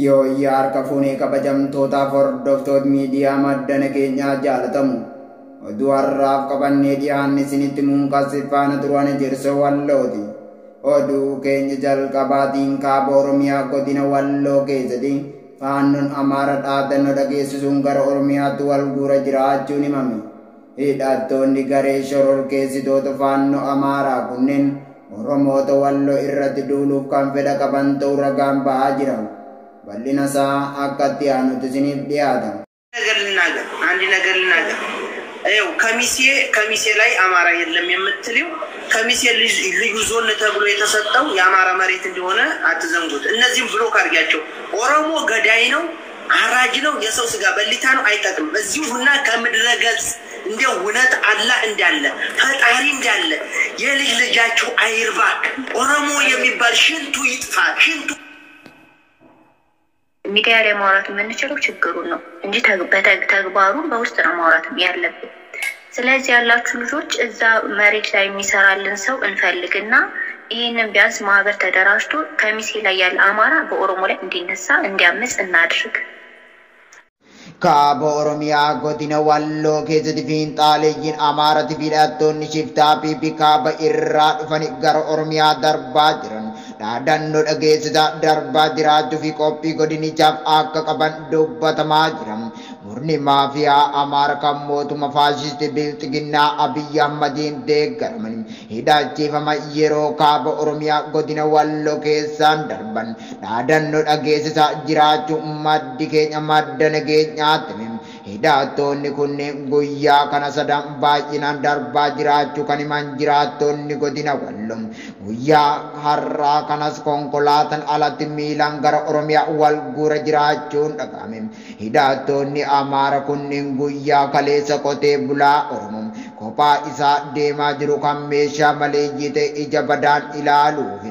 Yooyyaa harka fuunee kabajamtootaaf hordoftoota miidiyaa madda nageenyaa jaalatamu. Oduu har'aaf qabannee dhiyaanne isinitti muunqassi faana turan Ejersoo Wallooti. Oduu keenya jalqabaatiin kaaba Oromiyaa godina Walloo keessatti faannoon Amaara dhaadannoo dhageessisuun gara Oromiyaatti wal guura jiraachuun himame. Hidhattoonni garee shororkeessitoota faannoo Amaaraa kunneen Oromoota Walloo irratti duuluuf kan fedha qaban ta'uu ragaan ba'aa jira. Bal'ina isaa akka itti aanutti isiniif dhiyaata. ነገር ልናገር አንድ ነገር ልናገር። ይኸው ከሚሴ ከሚሴ ላይ አማራ የለም የምትሊው ከሚሴ ልዩ ዞን ተብሎ የተሰጠው የአማራ መሬት እንደሆነ አትዘንጉት። እነዚህም ብሎክ አድርጊያቸው። ኦሮሞ ገዳይ ነው፣ አራጅ ነው፣ የሰው ስጋ በሊታ ነው፣ አይጠቅምም። እዚሁና ከምድረ ገጽ እንዲያው እውነት አላህ እንዳለ ፈጣሪ እንዳለ የልጅ ልጃችሁ አይርባ። ኦሮሞ የሚባል ሽንቱ ይጥፋ ሽንቱ ሚዲያ ላይ ማውራት የምንችለው ችግሩን ነው እንጂ ተግባሩን በውስጥ ነው ማውራት ያለብን። ስለዚህ ያላችሁ ልጆች እዛ መሬት ላይ የሚሰራልን ሰው እንፈልግና ይህንን ቢያንስ ማህበር ተደራጅቶ ከሚሴ ላይ ያለ አማራ በኦሮሞ ላይ እንዲነሳ እንዲያምፅ እናድርግ። Kaaba Oromiyaa godina Walloo keessatti fiinxaaleeyyiin Amaaratti fi hidhattoonni shiftaa fi kaaba irraa dhufan gara Oromiyaa darbaa jiran dhaadannoo dhageessisaa darbaa jiraachuu fi qophii godinichaaf akka qaban dubbatamaa jira. Murni maafiyaa Amaara kan mootummaa faashistii Bilxiginnaa Abiyyi Ahmadiin deeggaraman hidhachiifama yeroo kaaba Oromiyaa godina Walloo keessaan darban dhaadannoo dhageessisaa jiraachuu maddi keenya madda nageenyaatti. Hidhattoonni kunneen guyyaa kana sadan baay'inaan darbaa jiraachuu kan himan jiraattonni godina Walloo guyyaa har'aa kanas konkolaataan alatti miilaan gara Oromiyaa wal guura jiraachuun dhaga'ame. Hidhattoonni Amaara kunneen guyyaa kaleessa qotee bulaa Oromoo kophaa isaa deemaa jiru kan meeshaa maleeyyii ta'e ija badaan ilaaluuf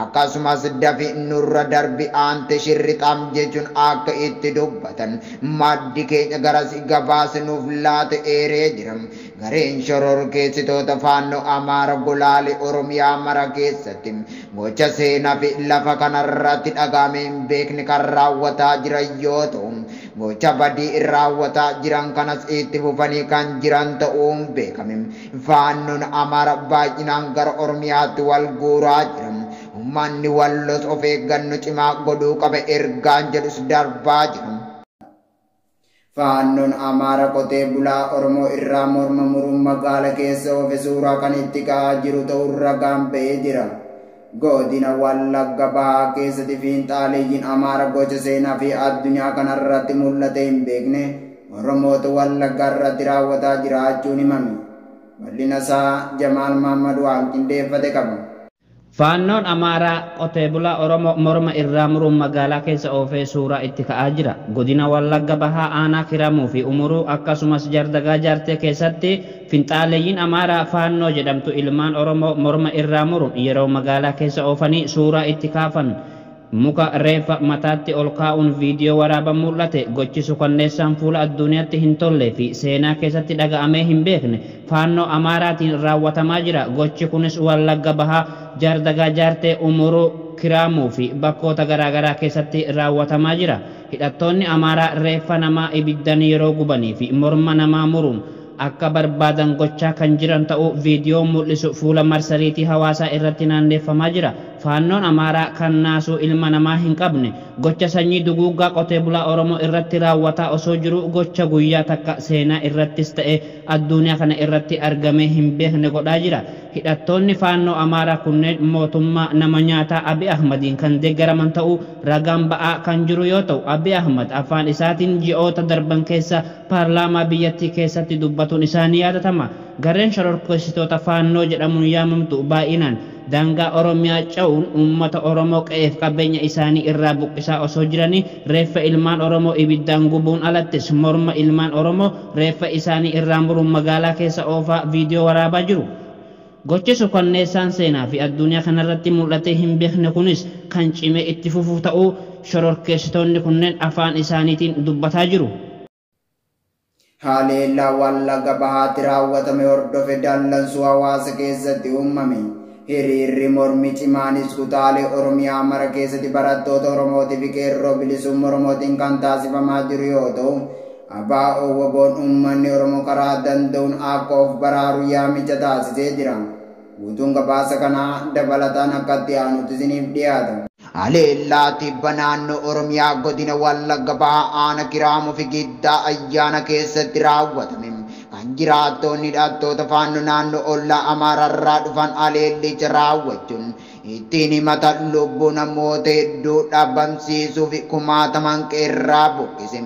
akkasumas dafi nurra darbi aante shirrixaam jechuun akka itti dubbatan maddi keenya garas gabaasa nuuf laate eeree jira. Gareen shororkeessitoota faannoo Amaara golaalee Oromiyaa mara keessatti gocha seenaa fi lafa kanarratti dhaga'amee hin beekne kan raawwataa jiran yoo ta'u gocha badii raawwataa jiran kanas itti fufanii kan jiran ta'uun beekame. Faannoon Amaara baay'inaan gara Oromiyaatti wal guuraa jira. Uummanni Walloos of eeggannoo cimaa godhuu qaba ergaan jedhus darbaa jira. Faannoon Amaara qotee bulaa Oromoo irraa morma muruun magaala keessa oofe suuraa kan itti ka'aa jiru ta'uu ragaan ba'ee jira. Godina Wallagga Bahaa keessatti fiinxaaleeyyiin Amaara gocha seenaa fi addunyaa kanarratti mul'ate hin beekne Oromoota Wallagga irratti raawwataa jiraachuun himame. Bal'ina isaa Jamaal Mahammad waan qindeeffate qaba. Faannoon Amaaraa qotee bulaa Oromoo morma irraa muruun magaalaa keessa oofee suuraa itti ka'aa jira. Godina Wallagga Bahaa aanaa Kiramuu fi Umuruu akkasumas Jaardagaa Jaartee keessatti finxaaleeyyiin Amaaraa Faannoo jedhamtu ilmaan Oromoo morma irraa muruun yeroo magaalaa keessa oofanii suuraa itti kaafan. Muka reeffa mataatti ol kaa'uun viidiyoo waraaban mul'ate. Gochi sukanneessaan fuula addunyaatti hin tollee fi seenaa keessatti dhaga'amee hin beekne faannoo Amaaraatiin raawwatamaa jira. Gochi kunis Wallagga Bahaa Jaardagaa Jaartee Umuruu Kiramuu fi bakkoota garaagaraa keessatti raawwatamaa jira. Hidhattoonni Amaaraa reeffa namaa ibiddan yeroo gubanii fi morma namaa muruun akka barbaadan gochaa kan jiran ta'uu viidiyoon mul'isu fuula marsariitii hawaasaa irratti naanneeffamaa jira. Faannoon Amaaraa kan naasuu ilma namaa hin qabne gocha sanyii duguuggaa qotee bulaa Oromoo irratti raawwataa osoo jiru gocha guyyaa takka seenaa irrattis ta'e addunyaa kana irratti argamee hin beekne godhaa jira. Hidhattoonni faannoo Amaaraa kunneen mootummaa nama nyaataa Abiy Ahmadiin kan deeggaraman ta'uu ragaan ba'aa kan jiru yoo ta'u Abiy Ahmad afaan isaatiin ji'oota darban keessa paarlaamaa biyyattii keessatti dubbatuun isaanii yaadatama. Gareen shororkeessitoota faannoo jedhamuun yaamamtu baay'inaan daangaa Oromiyaa ce'uun uummata Oromoo qe'eef qabeenya isaanii irraa buqqisaa osoo jiranii reeffa ilmaan Oromoo ibiddaan gubuun alattis morma ilmaan Oromoo reeffa isaanii irraa muruun magaalaa keessa oofaa viidiyoo waraabaa jiru. Gochi sukanneessaan seenaa fi addunyaa kanarratti mul'atee hin beekne kunis kan cimee itti fufu ta'uu shororkeessitoonni kunneen afaan isaaniitiin dubbataa jiru. Haleellaa Wallagga Bahaatti raawwatame hordofe dallansuu hawaasa keessatti uumame. Hiriirri mormii cimaanis kutaalee Oromiyaa mara keessatti barattoota Oromootii fi qeerroo bilisummaa Oromootiin kan taasifamaa jiru yoo ta'u, ABO WBOn uummanni Oromoo karaa danda'uun akka of baraaru yaamicha taasisee jira. Guutuun gabaasa kanaa dabalataan akka itti aanutti isiniif dhiyaata. Haleellaa tibba naannoo Oromiyaa godina Wallagga Bahaa aanaa Kiraamuu fi Giddaa Ayyaana keessatti raawwatame. Kan jiraattonni hidhattoota faannoo naannoo ollaa Amaararraa dhufan haleellicha raawwachuun ittiin himata lubbuu namoota hedduu dhabamsiisuu fi kumaataman qeerraa buqqise.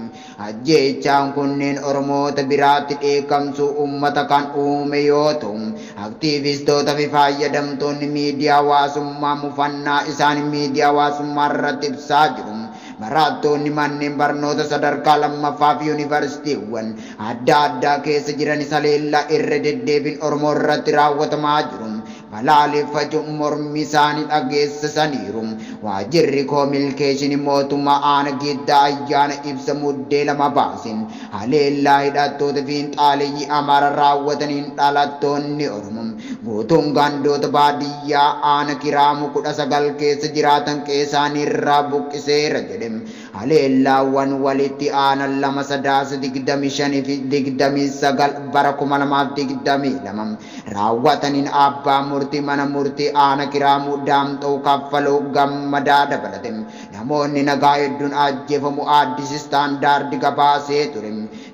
Ajjeechaan kunneen Oromoota biraatti dheekkamsuu uummata kan uume yoo ta'u, aktiivistoota fi fayyadamtoonni miidiyaa hawaasummaa mufannaa isaanii miidiyaa hawaasummaa irratti ibsaa jiru. Barattoonni manneen barnoota sadarkaa lammaffaa fi yuunivarsiitiiwwan adda addaa keessa jiran haleellaa irra deddeebiin Oromoo irratti raawwatamaa jiru. Balaaleffachuun mormii isaanii dhageessisaniiru. Waajjirri koominikeeshinii mootummaa aanaa Giddaa Ayyaana ibsa Muddee 2 baasin haleellaa hidhattoota fiinxaaleeyyii Amaara raawwataniin dhalattoonni Oromoo guutuun gandoota baadiyyaa aanaa Kiraamuu 19 keessa jiraatan qe'ee irraa buqqiseera jedhe. Haleellaawwan walitti aanan 2 Sadaasa 25 fi 29 bara 2022 raawwataniin abbaa murtii mana murtii aanaa Kiraamuu Daamxoo Kaffaloo Gammadaa dabalate. Namoonni nagaa hedduun ajjeefamu Addis Istaandaardi gabaasee ture.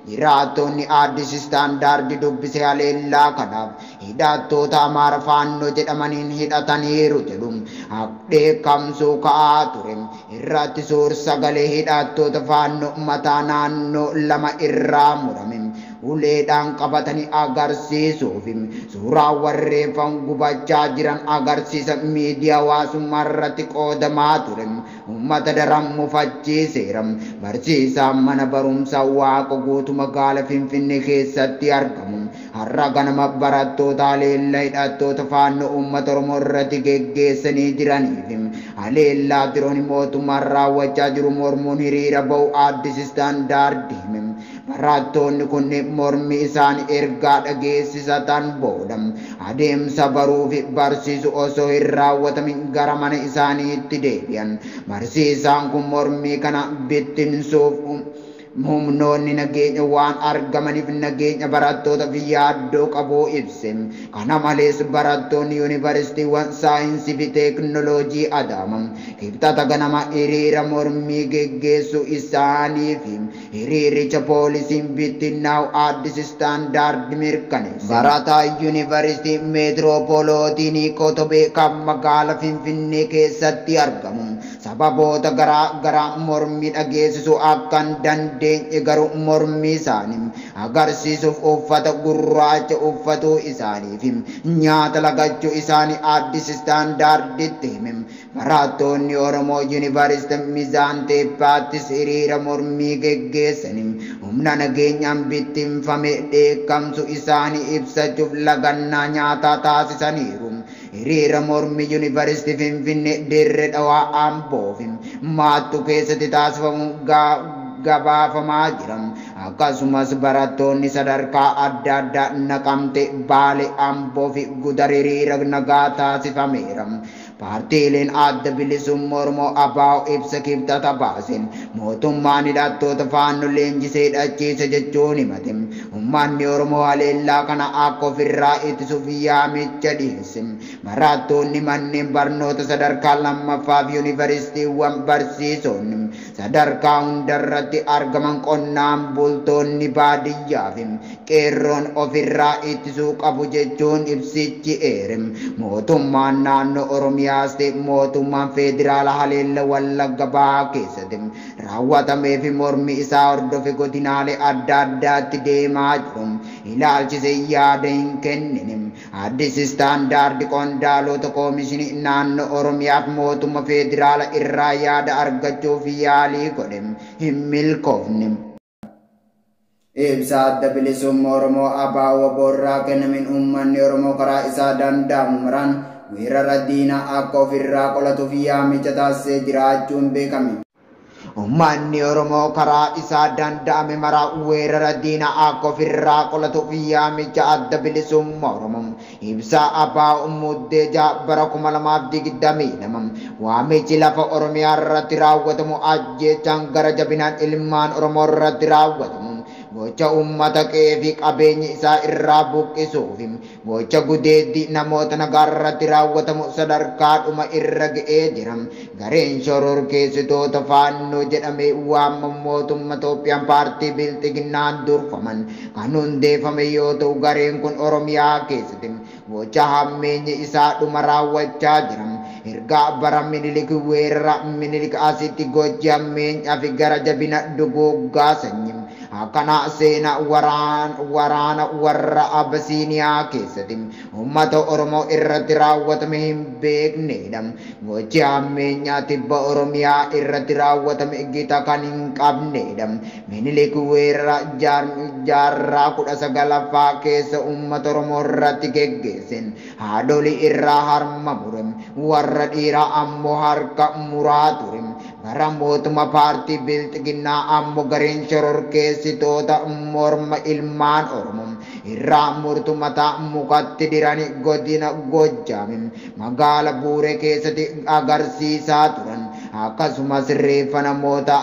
Jiraattonni Addis Istaandaardi dubbise haleellaa kanaaf hidhattoota Amaara Faannoo jedhamaniin hidhataniiru jedhu. Dheekkamsuu ka'aa ture. Irratti suur sagalee hidhattoota faannoo mataa naannoo 2 irraa murame. Uleedhaan qabatanii agarsiisuuf suuraa warreeffan gubachaa jiran agarsiisa miidiyaa hawaasummaa irratti qoodamaa ture. Uummata daran mufachiiseera. Barsiisaan mana barumsaa Waaqa Guutuu magaalaa Finfinnee keessatti argamu. Har'a ganama barattoota haleellaa hidhattoota faannoo uummata Oromoo irratti geggeessanii jiraniif haleellaa diroon mootummaan raawwachaa jiru mormuun hiriira ba'u Addis Istaandaardi hime. Barattoonni kunneen mormi isaanii ergaa dhageessisatan booda adeemsa baruu fi barsiisu osoo hin raawwatamin gara mana isaaniitti deebi'an. Barsiisaan kun mormii kana bittinsuuf humnoonni nageenya waan argamaniif nageenya barattoota fi yaaddoo qabuu ibse. Kana malees barattoonni yuunivarsiitiiwwan saayinsii fi teeknooloojii Adaamaa kibxata ganama hiriira mormii geggeessuu isaanii fi hiriiricha poolisiin bittinnaa'u Addis Istaandaardi mirkaneesse. Barataa yuunivarsiitii meetiroopoolootiin Kotobee kan magaalaa Finfinnee keessatti argamu sababoota garaa garaa mormii dhageessisuu akka hin dandeenye garuu mormii isaanii agarsiisuuf uffata gurraacha uffatuu isaanii fi nyaata lagachuu isaanii Addis Istaandaarditti hime. Barattoonni Oromoo yuunivarsiitii Mizaan Teephaattis hiriira mormii geggeessanii humna nageenyaan bittinfame dheekkamsu isaanii ibsachuuf lagannaa nyaataa taasisaniiru. Hiriira mormii yuunivarsiitii Finfinnee Dirree Dhawaa Amboo fi Maattuu keessatti taasifamu gabaafamaa jira. Akkasumas barattoonni sadarkaa adda addaa Naqamte, Baale, Amboo fi Gudar hiriira nagaa taasifameera. Paartiileen adda bilisummaa Oromoo ABO ibsa kibxata baaseen mootummaan hidhattoota faannoo leenjisee hidhachiise jechuun himate. Uummanni Oromoo haleellaa kana akka ofirraa ittisuuf yaamicha dhiyeesse. Barattoonni manneen barnoota sadarkaa lammaffaa fi yuunivarsiitiiwwan barsiisonni sadarkaa hundarratti argaman qonnaan bultoonni baadiyyaa fi qeerroon ofirraa ittisuu qabu jechuun ibsichi eere. Mootummaan naannoo Oromiyaa mootummaan federaala haleella Wallagga Bahaa keessatti raawwatamee fi mormi isaa hordofe godinaalee adda addaatti deemaa jiru ilaalchise yaada hin kennine. Addis Istaandaardi qondaalota koomishinii naannoo Oromiyaaf mootummaa federaala irraa yaada argachuuf yaalii godhe hin milkoofne. Ibsa adda bilisummaa Oromoo ABO WBO irraa kennameen uummanni Oromoo karaa isaa danda'amu maraan weerara diinaa akka ofirraa qolatuuf yaamicha taasisee jiraachuun beekame. Uummanni Oromoo karaa isaa danda'ame maraa weerara diinaa akka ofirraa qolatuuf yaamicha adda bilisummaa Oromoo Ibsa ABO Muddee 6 bara 2022 waamichi lafa Oromiyaa irratti raawwatamu ajjeechaan gara jabinaan ilmaan Oromoo irratti raawwatamu gocha uummata qe'ee fi qabeenya isaa irraa buqqisuuf gocha gudeeddii namoota nagaa irratti raawwatamu sadarkaa dhuma irra ga'ee jira. Gareen shororkeessitoota Faannoo jedhamee waamamu mootummaa Itoophiyaan paartii Bilxiginnaan durfaman kan hundeeffame yoo ta'u, gareen kun Oromiyaa keessatti gocha hammeenyi isaa dhuma raawwachaa jira. Ergaa bara Minilik weerara Minilik asitti gochi hammeenyaa fi gara jabina duguuggaa sanyii akkana seenaa waraana warra Abasiiniyaa keessatti uummata Oromoo irratti raawwatame hin beeknedha. Gochi hammeenyaa tibba Oromiyaa irratti raawwatame gita kan hin qabnedha. Minilik weerara jaarraa 19ffaa keessa uummata Oromoo irratti geggeessin haadholii irraa harma mure, warra dhiiraa ammoo harka muraa ture. Bara mootummaa paartii Bilxiginnaa ammoo gareen shororkeessitoota morma ilmaan Oromoo irraa murtu mataa mukatti diranii godina Goojjaam magaala Buuree keessatti agarsiisaa turan. Akkasumas reeffa namoota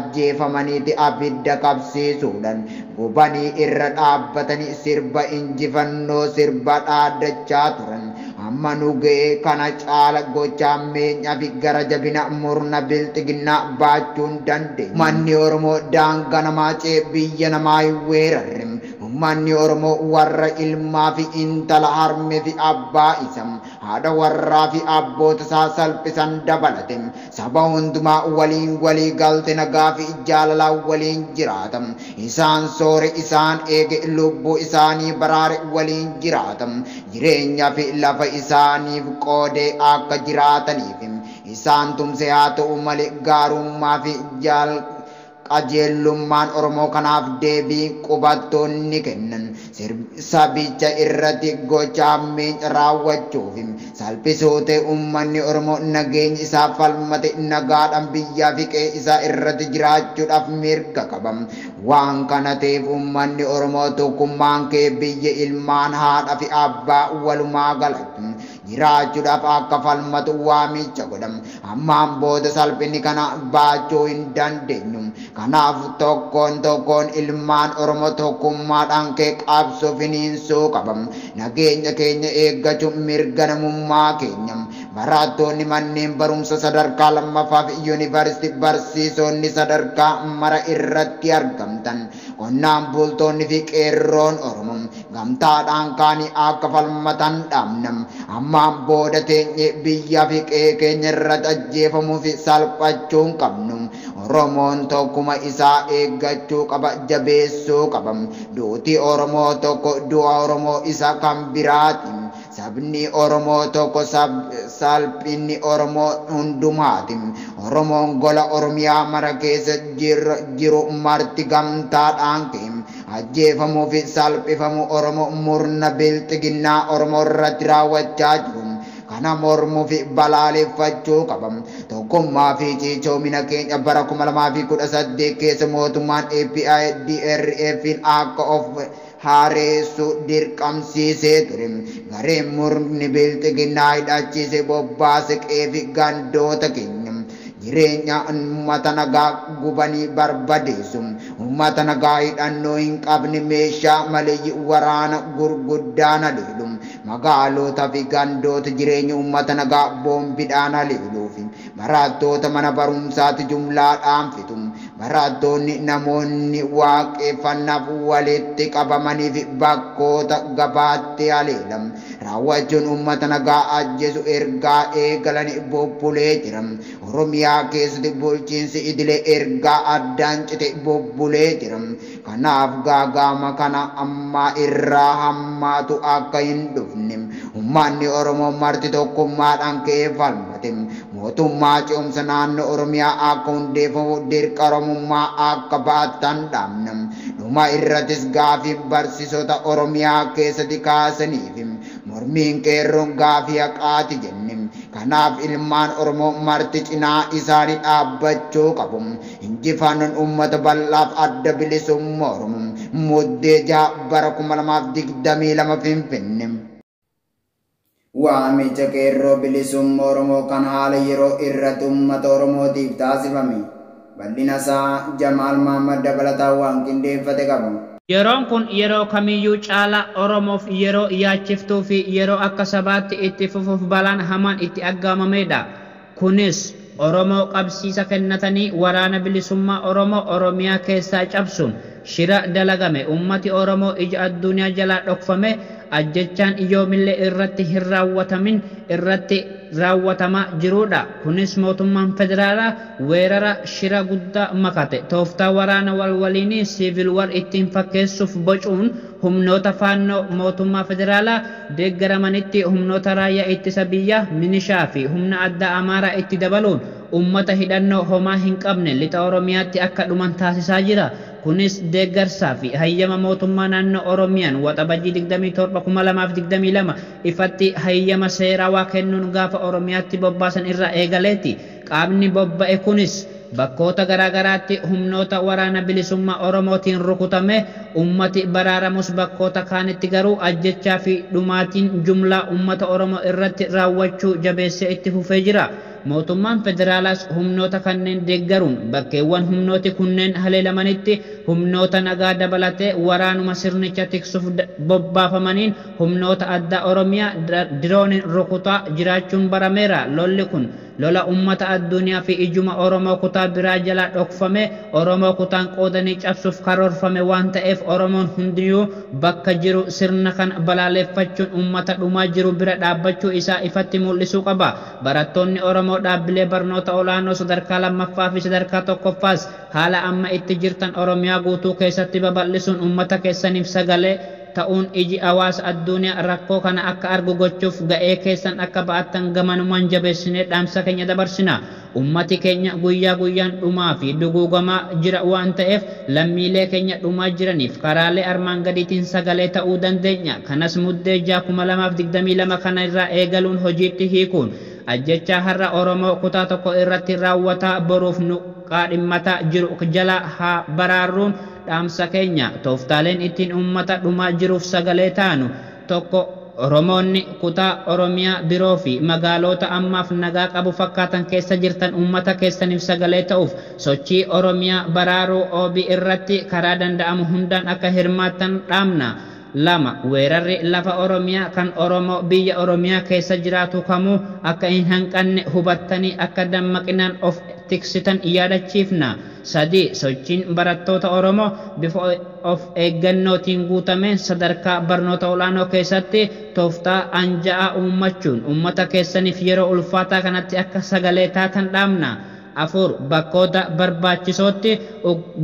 ajjeefamaniiti abidda qabsiisuudhaan gubanii irra dhaabbatanii sirba injifannoo sirba dhaadachaa turan. Amma nu ga'ee kana caala gocha hammeenyaa fi gara jabina murna Bilxiginnaa baachuun dandeenya. Uummanni Oromoo daangaa namaa ce'ee biyya namaa hin weerarre. Uummanni Oromoo warra ilmaa fi intala harmee fi abbaa isa haadha warraa fi abboota isaa salphisan dabalate. Saba hundumaa waliin walii galte nagaa fi jaalalaa waliin jiraata. Isaan soore, isaan eege, lubbuu isaanii baraare waliin jiraata. Jireenyaa fi lafa isaaniif qoodee akka jiraataniif isaan tumse. Haa ta'u malee gaarummaa fi qajeelummaan Oromoo kanaaf deebii qubattoonni kennan sabicha irratti gocha hammeenya raawwachuuf salphisoo ta'e. Uummanni Oromoo nageenya isaa falmate nagaadhaan biyyaa fi qe'ee isaa irratti jiraachuudhaaf mirga qaba. Waan kana ta'eef uummanni Oromoo tokkummaan kee biyya ilmaan haadha fi abbaa walumaa galatti jiraachuudhaaf akka falmatu waamicha godham. Ammaan booda salphinni kana baachuu hin dandeenyu. Kanaaf tokkoon tokkoon ilmaan Oromoo tokkummaadhaan kee qabsoo finiinsuu qaba. Nageenya keenya eeggachuu mirga namummaa keenya. Barattoonni manneen barumsa sadarkaa lammaffaa fi yuunivarsiitii, barsiisonni sadarkaa mara irratti argamtan, qonnaan bultoonni fi qeerroon Oromoo gamtaadhaan kaanii akka falmatan dhaabna. Ammaan booda teenyee biyyaa fi qe'ee keenya irratti ajjeefamuu fi salphachuu hin qabnu. Oromoon tokkuma isaa eeggachuu qaba, jabeessuu qaba. Duuti Oromoo tokko du'a Oromoo isa kan biraati. Sabni Oromoo tokko salphinni Oromoo hundumaati. Oromoon gola Oromiyaa mara keessa jiru marti gamtaadhaan ka'e ajjeefamuu fi salphifamuu Oromoo murna Bilxiginnaa Oromoo irratti raawwachaa jiru kana mormuu fi balaaleffachuu qaba. Tokkummaa fi cichoomina keenya bara 2018 keessa mootummaan API DRF akka of haareessu dirqamsiisee ture. Gareen murni Bilxiginnaa hidhachiise bobbaase qe'ee fi gandoota keenya jireenya uummata nagaa gubanii barbadeessu. Uummata nagaa hidhannoo hin qabne meeshaa maleeyyii waraana gurguddaan haleelu. Magaalota fi gandoota jireenya uummata nagaa boombiidhaan haleeluu fi barattoota mana barumsaatti jumlaadhaan fitu. Barattoonni, namoonni waaqeffannaaf walitti qabamanii fi bakkoota gabaatti haleelam. Raawwachuun uummata nagaa ajjeesu ergaa eegalanii bubbulee jira. Oromiyaa keessatti bulchiinsi idilee ergaa addaan cite bubbulee jira. Kanaaf gaagama kana ammaa irraa hammaatu akka hin dhufne uummanni Oromoo marti tokkummaadhaan ka'ee falmate. Mootummaa ce'umsa naannoo Oromiyaa akka hundeeffamu dirqa Oromummaa akka baatan dhaabna. Dhuma irrattis gaafii barsiisota Oromiyaa keessatti kaasaniif mormiin qeerroon gaafii haqaati jenne. Kanaaf ilmaan Oromoo marti cinaa isaanii dhaabbachuu qabu. Injifannoon uummata bal'aaf, Adda Bilisummaa Oromoo. Muddee 6 bara 2022, Finfinne. Waamicha qeerroo bilisummaa Oromoo kan haala yeroo irratti uummata Oromootiif taasifame bal'ina isaa Jamaal Mahammad dabalataan waan qindeeffate qaba. Yeroon kun yeroo kamiyyuu caalaa Oromoof yeroo yaachiftuu fi yeroo akka sabaatti itti fufuuf balaan hamaan itti aggaamamedha. Kunis Oromoo qabsiisa kennatanii waraana bilisummaa Oromoo Oromiyaa keessaa cabsuun shira dalagame ummati Oromoo ija addunyaa jalaa dhokfame ajjechaan yoomillee irratti hin raawwatamin irratti raawwatamaa jirudha. Kunis mootummaan federaalaa weerara shira guddaa makate tooftaa waraana walwaliinii siivil war ittiin fakkeessuuf bocuun humnoota faannoo mootummaa federaalaa deeggaramanitti humnoota raayyaa ittisa biyyaa minishaa fi humna addaa Amaaraa itti dabaluun ummata hidhannoo homaa hin qabne lixa Oromiyaatti akka dhuman taasisaa jira. Kunis deeggarsaa fi hayyama mootummaa naannoo Oromiyaan Waxabajjii 27,2022 ifatti hayyama seerawaa kennuun gaafa Oromiyaatti bobbaasan irraa eegaleeti. Qaamni bobba'e kunis bakkoota garaagaraatti humnoota waraana bilisummaa Oromootiin rukutame ummati baraaramus bakkoota kaanitti garuu ajjechaa fi dhumaatiin jumlaa ummata Oromoo irratti raawwachuu jabeessee itti fufee jira. Mootummaan federaalaas humnoota kanneen deeggaruun bakkeewwan humnooti kunneen haleelamanitti humnoota nagaa dabalatee waraanuma sirnicha tiksuuf bobbaafamaniin humnoota addaa Oromiyaa dirooniin rukutaa jiraachuun barameera. Lolli kun lola ummata addunyaa fi ijuma Oromoo kutaa biraa jalaa dhokfame Oromoo kutaan qoodanii cabsuuf karoorfame waan ta'eef Oromoon hundinuu bakka jiru sirna kana balaaleffachuun ummata dhumaa jiru bira dhaabbachuu isaa ifatti mul'isuu qaba. Barattoonni Oromoo dhaabbilee barnoota olaanoo sadarkaa lammaffaa fi sadarkaa tokkoffaas haala amma itti jirtan Oromiyaa guutuu keessatti babal'isuun ummata keessaniif sagalee ta'uun iji hawaasa addunyaa rakkoo kana akka argu gochuuf ga'ee keessan akka ba'attan gamanumaan jabeessinee dhaamsa keenya dabarsina. Ummati keenya guyyaa guyyaan dhumaa fi duguugamaa jira waan ta'eef lammiilee keenya dhumaa jiraniif karaalee armaan gadiitiin sagalee ta'uu dandeenya. Kanas muddee 6,2022 kana irraa eegaluun hojiitti hiikuun ajjechaa har'a Oromoo kutaa tokko irratti raawwataa boruuf nu qaadhimmataa jiru jala haa baraarruun dhaamsa keenya. Tooftaaleen ittiin uummata dhumaa jiruuf sagalee taanu tokko Oromoonni kutaa Oromiyaa biroo fi magaalota ammaaf nagaa qabu fakkaatan keessa jirtan uummata keessaniif sagalee ta'uuf sochii Oromiyaa baraaruu OB irratti karaa danda'amu hundaan akka hirmaattan dhaamna. 2. Weerarri lafa Oromiyaa kan Oromoo biyya Oromiyaa keessa jiraatu kamuu akka hin hanqanne hubattanii akka dammaqinaan of tiksitan yaadachiifna. 3. Sochiin barattoota Oromoo bifa of eeggannootiin guutameen sadarkaa barnoota olaanoo keessatti tooftaa anja'aa uummachuun uummata keessaniif yeroo ulfaataa kanatti akka sagalee taatan dhaamna. 4. Bakkoota barbaachisootti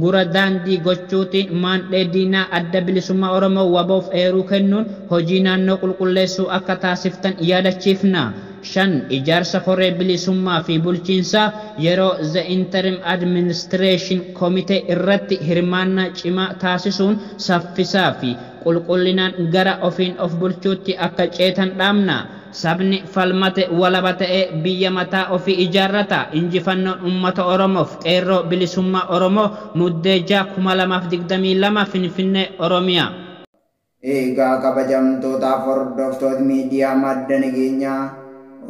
gura daandii gochuutiin maandhee diinaa adda bilisummaa Oromoo waboof eeruu kennuun hojii naannoo qulqulleessuu akka taasiftan yaadachiifna. 5. Ijaarsa koree bilisummaa fi bulchiinsaa yeroo The Interim Administration Committee irratti hirmaannaa cimaa taasisuun saffisaa fi qulqullinaan gara ofiin of bulchuutti akka ceetan dhaamna. Sabni falmate walaba ta'ee biyya mataa ofii ijaarrata. Injifannoon uummata Oromoof qeerroo bilisummaa Oromoo muddee 6,2022 Finfinnee Oromiyaa. Egaa kabajamtootaaf hordoftoota miidiyaa madda nageenyaa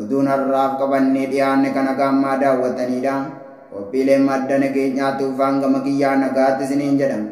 oduun har'aaf qabannee dhiyaanne kana gaammaa daawwatanidha. Qophiileen madda nageenyaa tuufaan gama kiyyaa nagaatti isiniin jedhama.